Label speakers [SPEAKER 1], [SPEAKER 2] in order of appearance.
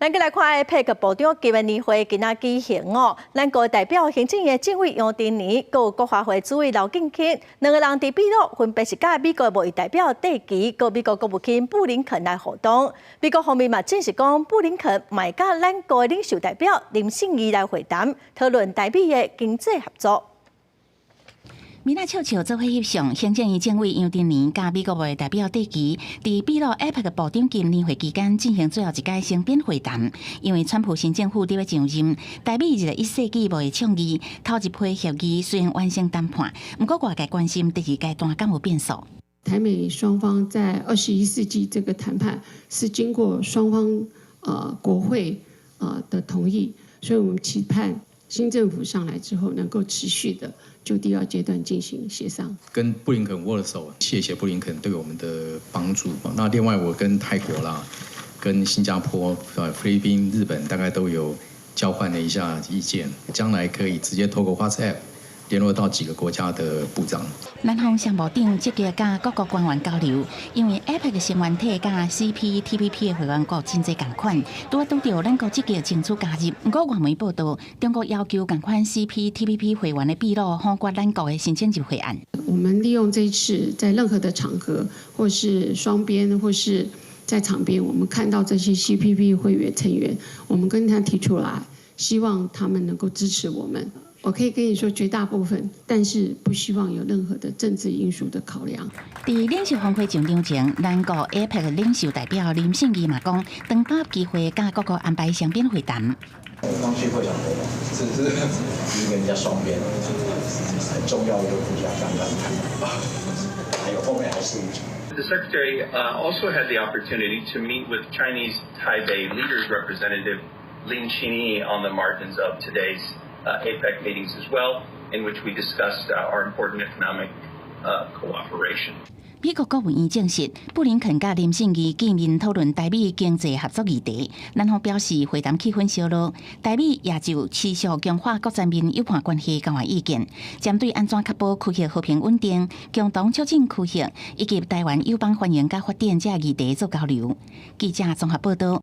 [SPEAKER 1] 咱閣來看 APEC 部長級的年會今仔舉行哦。咱國代表行政院政委楊振寧，閣有國發會主委劉建基，兩個人佇秘魯分別是佮美國貿易代表戴琪，閣美國國務卿布林肯來互動。美國方面嘛證實講，布林肯嘛會佮咱國領袖代表林信義來會談，討論台美的經濟合作。
[SPEAKER 2] 面仔笑笑做伙翕相，行政院政委楊振寧佮美國貿易代表戴琪，佇秘魯 APEC 部長級年會期間進行最後一擺雙邊會談。因為川普新政府佇欲上任，台美21世紀貿易倡議頭一批協議雖然完成談判，毋過外界關心第二階段敢有變數。
[SPEAKER 3] 台美雙方在21世紀這個談判是經過雙方國會的同意，所以我們期盼新政府上來之後能夠持續的就第二階段進行協商。
[SPEAKER 4] 跟布林肯握了手，謝謝布林肯對我們的幫助。那另外我跟泰國啦、跟新加坡、菲律賓、日本大概都有交換了一下意見，將來可以直接透過 WhatsApp 聯絡到幾個國家的部長。
[SPEAKER 2] 南方商務長積極佮各國官員交流，因為 APEC 的成員體佮 CPTPP 的會員國真濟仝款，拄仔拄著咱國積極爭取加入。毋過外媒報道，中國要求仝款 CPTPP 會員的秘魯否決咱國的申請入會案。
[SPEAKER 3] 我們利用這次在任何的場合，或是雙邊，或是在場邊，我們看到這些 CPTPP 會員成員，我們跟他提出來，希望他們能夠支持我們。我可以跟你說絕大部分，但是不希望有任何的政治因素的考量。
[SPEAKER 2] 佇領袖峰會上場前，咱國 APEC 領袖代表林信義嘛講，當把握機會佮各國安排雙邊會談。
[SPEAKER 5] 放棄會長的，這是跟人家雙邊，很重要一個國家剛剛談，還有後面還是一場。
[SPEAKER 6] The secretary also had the opportunity to meet with Chinese Taipei leaders representative Lin Xinyi on the margins of today's APEC meetings as well, in which we discussed our important economic cooperation.
[SPEAKER 2] 美國國務院證實，布林肯佮林信義見面討論台美經濟合作議題。南方表示會談氣氛燒熱，台美也就持續強化各層面友伴關係交換意見，針對按怎確保區域和平穩定、共同促進區域以及台灣友邦繁榮佮發展這議題做交流。記者綜合報道。